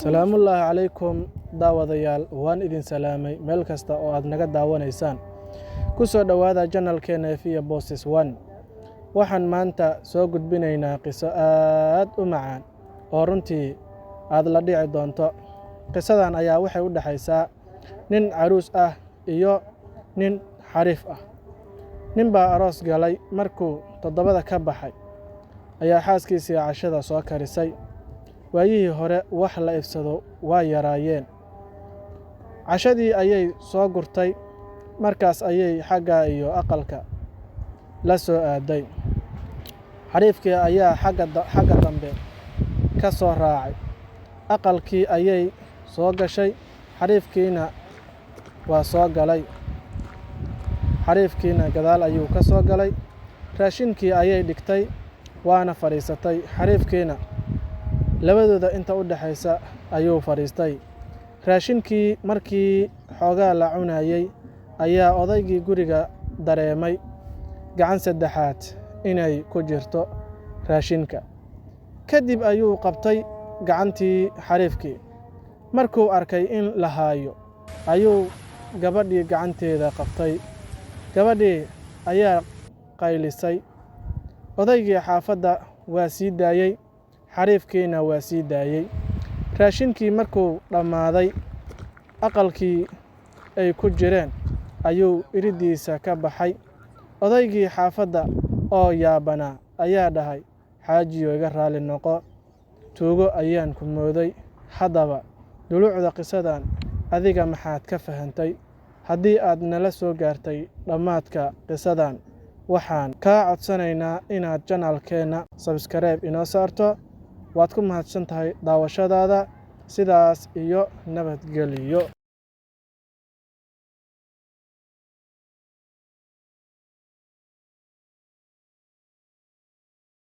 Salaamullaahi calaykum daawadayaal, waan idin salaamay meel kasta oo aad naga daawanaysaan. Ku soo dhowaada channelkeena Efiya Bosses One. Waxaan maanta soo gudbinaynaa qiso aad u macaan oo runtii aad la dhici doonto. Qisadan ayaa waxay u dhexaysaa nin caruus ah iyo nin xariif ah. Nin baa aroos galay. Markuu 7da ka baxay ayaa xaaskiisii cashada soo karisay. Waayihii hore wax la ifsado waa yaraayeen. Cashadii ayay soo gurtay, markaas ayay xagga iyo aqalka la soo aaday. Xariifkii ayaa xagga dambe ka soo raacay. Aqalkii ayay soo gashay, xariifkiina waa soo galay. Xariifkiina gadaal ayuu ka soo galay. Raashinkii ayay dhigtay, waana fadhiisatay. Xariifkiina labadooda inta u dhexaysa ayuu fadhiistay. Raashinkii markii xoogaa la cunayay ayaa odaygii guriga dareemay gacan saddexaad inay ku jirto raashinka. Kadib ayuu qabtay gacantii xariifkii. Markuu arkay in la haayo ayuu gabadhii gacanteeda qabtay. Gabadhii ayaa qaylisay. Odaygii xaafadda waa sii daayey, xariifkiina waa sii daayey. Raashinkii markuu dhammaaday, aqalkii ay ku jireen ayuu iridiisa ka baxay. Odaygii xaafadda oo yaabanaa ayaa dhahay, "Xaajiyo, iga raali noqo, tuugo ayaan ku mooday." Haddaba dulucda qisadan adiga maxaad ka fahantay? Haddii aad nala soo gaartay dhammaadka qisadan, waxaan kaa codsanaynaa inaad channelkeena subscribe inoo saarto. Waad ku mahadsan tahay daawashadaada. Sidaas iyo nabadgelyo.